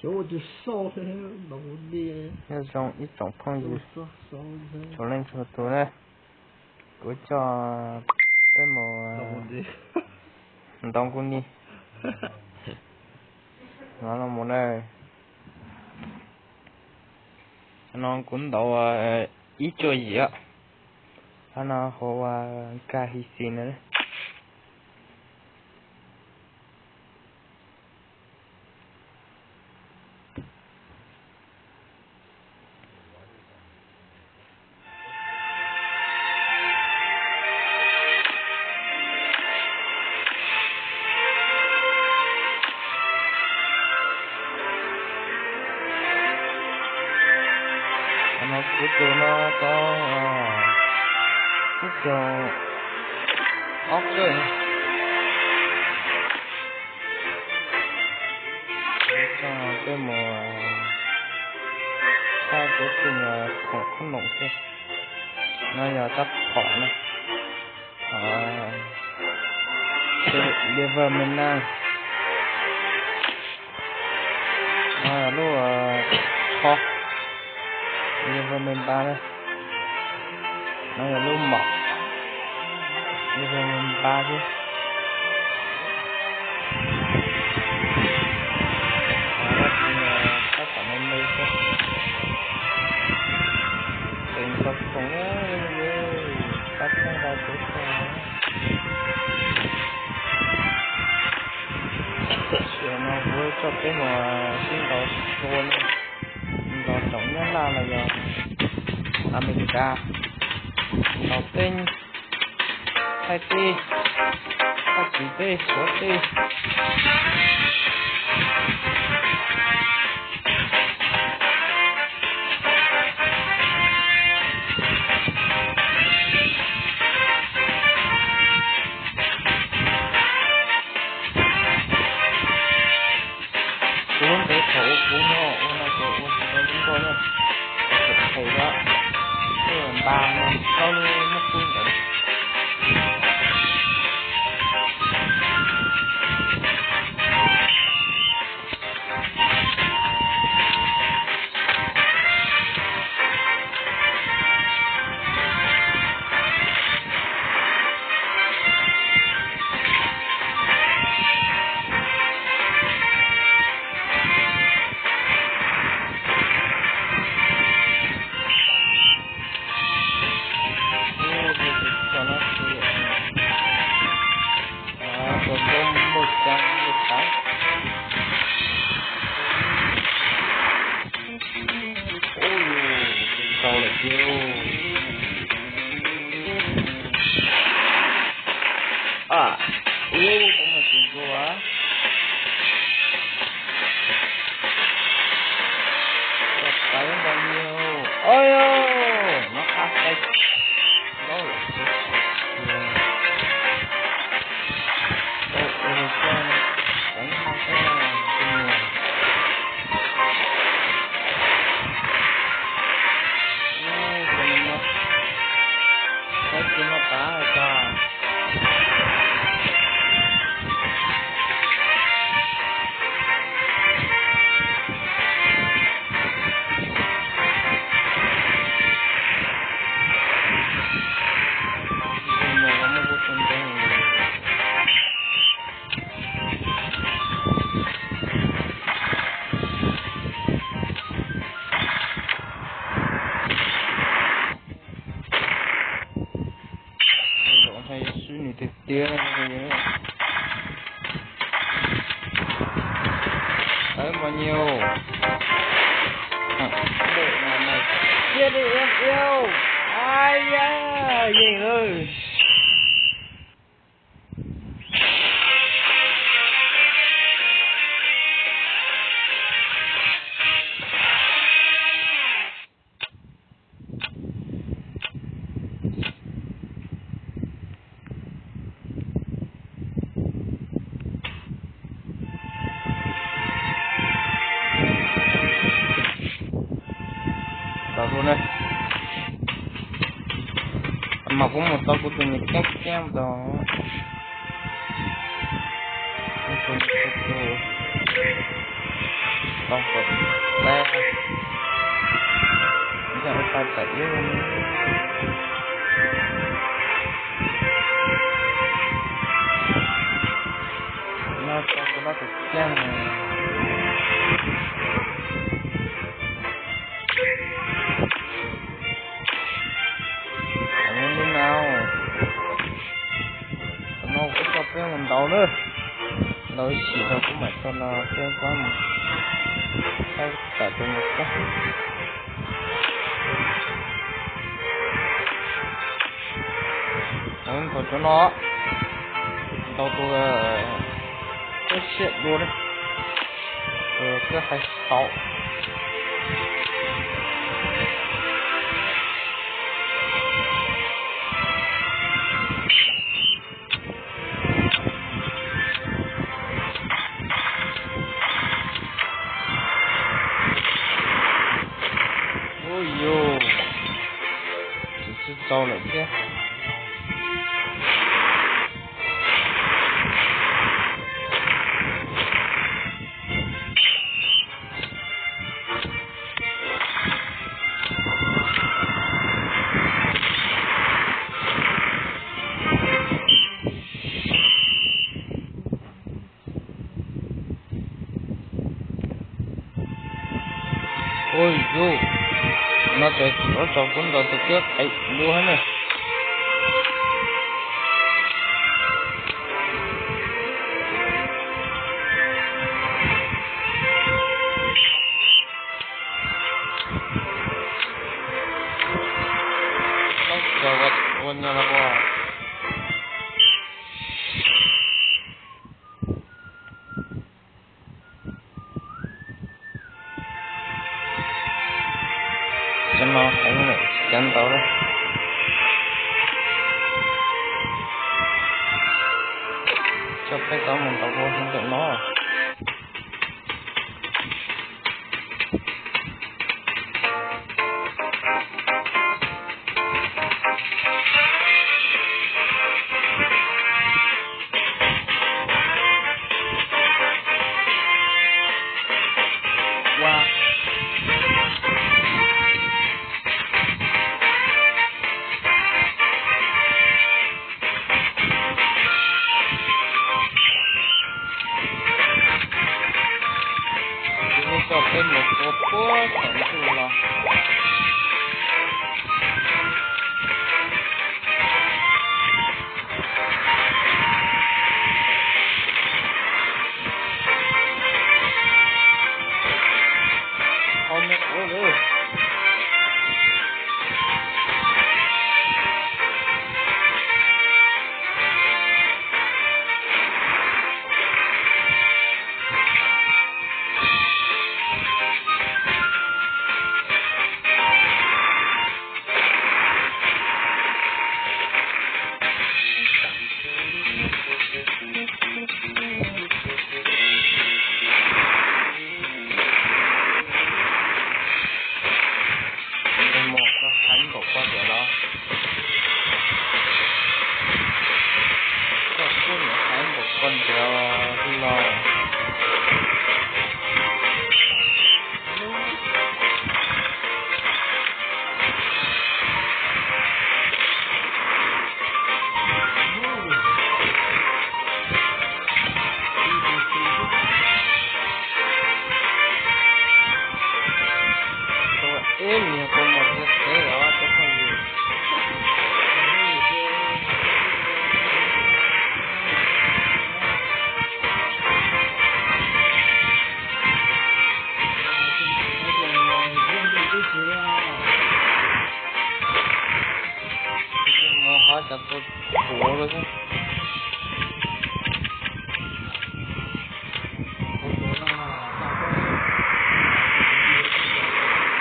Nyob zoo ib tsoom phooj ywg txhua leej txhua tus na, kuv coj peb mus ntaus nkauj ni no los mus na. No kuv ntaus ib cuaj yim, qhov no hu ua K H C na. Qhov no kuv tus no tau ib caug ob kawg. Coj peb mus thaij kuv tus khoom khoom noom xwb. No yog rab phom na, liver me na. No yog lub kho, liver me npa na. No yog lub mom, liver me npa xwb. Tab tom me me xwb. Teem tau khoom, tab tom tau tub tau. Tam sim no kuv coj peb mus sib ntaus sua, ntaus tsoom Nyab Laj los yog Amelikas, ntaus teb, thaij teb, thaij txiv teb, suav teb. Kuv lub npe thaum ub kuv nyob ua no ces ua tsis tau lub nkauj na, thaum ub npa no tau muab pub ntawd. Ua tsis tau lawm thiab. A, ub, cov no tsis nkaus a. Cov pais ntau nyias. Oj yog, no qab pais ntau lawm. Zaum no yog swb nws tiag tiag. Tawb mos nyias. Cia li iab iab. Ai ya, yeej lawm. Tau lub ne, mas kuv mus tau kuv tus niam keeb keeb tau. Tus, tus, tus, tau tau No tau tus no tus kiag. Li no, no kuv coj peb mus ntaus na, ntaus ib sim rau kuv mam tso no peb pab mus saib tam tus mus txog. Ntaus cov no, ntaus tus koj siab dua, tus koj hais xaus. Ub yus, tsis tau lawm thiab. Ub yus, no ces ua rau kuv ntaus tus koj qev dua na. Ua nyuag los ua. Cov no heev lawm tsis ntaus li. Coj peb tau mus ntaus dua ntawm no. Kuv coj peb mus tua puag saum ntuj los. Qhov me quav lawm. Ntawd mus koj hais npaum koj tias los, koj kuj mus hais npaum koj tias los. Ib niag kua muag txiav txev os cov phooj ywg. Mus hov cov tua kuav lawm thiab.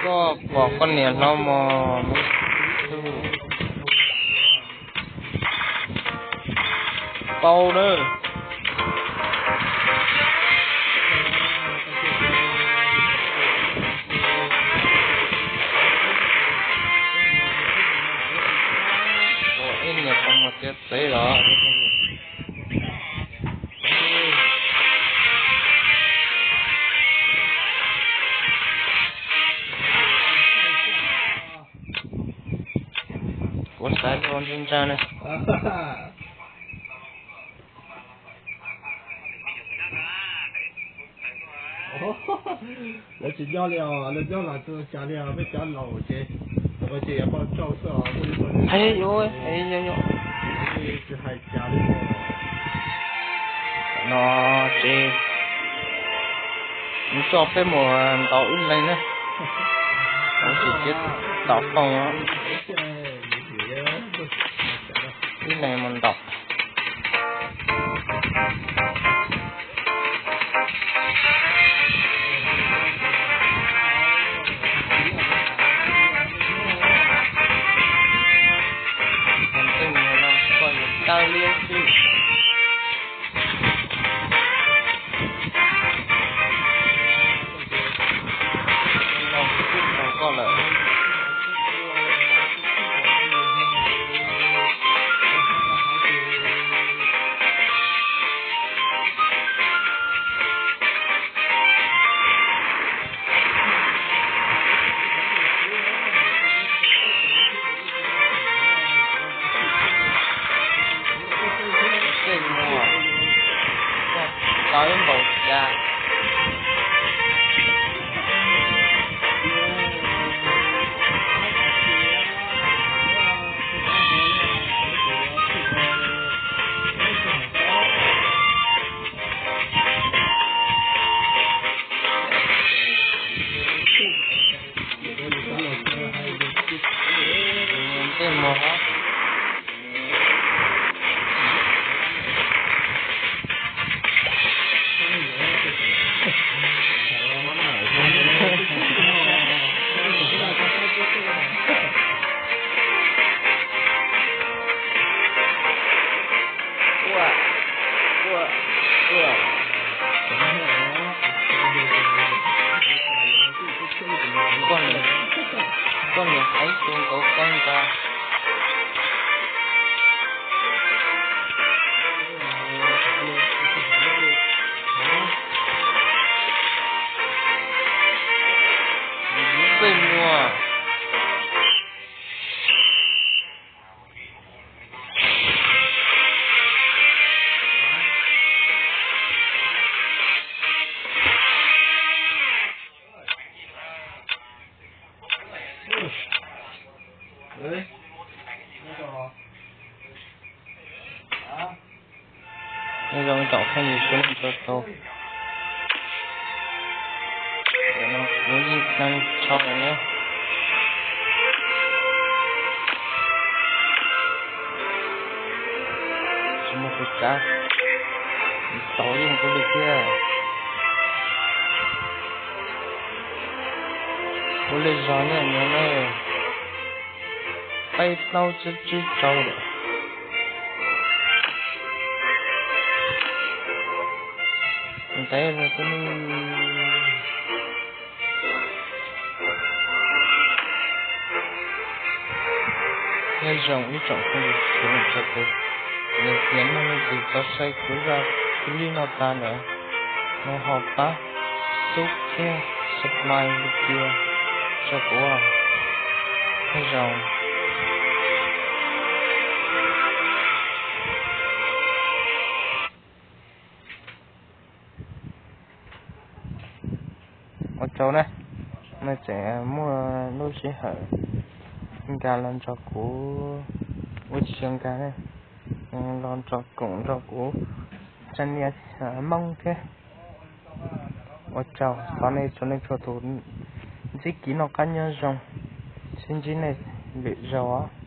Koj pom koj niam hlob mos mus tug pau na. Ib niag qhov muag txiav txev los. Ntsa ntsa na. Lawv tsis nyob li os, lawv nyob los tsis hais cas li os, peb cov laus ces, ces yuav poj nrauj xwb os. Tsis hais cas li. No ces nws tso peb mus ntaus ib leeg na. Tab sis cia tom foom, ib leeg mus ntaus. Tej muag no koj yuav tawg li xwb. Koj lawm. Tej muag, tau ib npaum cas. Tej muag. Koj niam, koj niam qeeb tus nkaus koj ntag. Tej muag. Nyob zoo ib tsoom phooj ywg sawv daws txhua tus, kuv yeej tsis tau lawm ne. Tsis muaj tus kav, tau yeej kuv li thiab. Kuv li zog ne, nyob ne, peb plaub tsib tsib rau lawm. Ntev los twb Nyob zoo ib tsoom phooj ywg sawv daws txhua tus, yog tias nej leej twg tau saib kuv zaj clip no tas lawm, no ho pab xub thiab subscribe li tias rau kuv. Nyob zoo. Ua tsaug na, nej tseem muaj lub sij hawm nkag los nrog kuv ua tsis nkag ne, los nrog koom nrog kuv tsa nias Hmoob thiab. Ua tsaug, thov nej txhua leej txhua tus ntsib kev noj qab nyob zoo, sib ntsib nej lwm zaus os.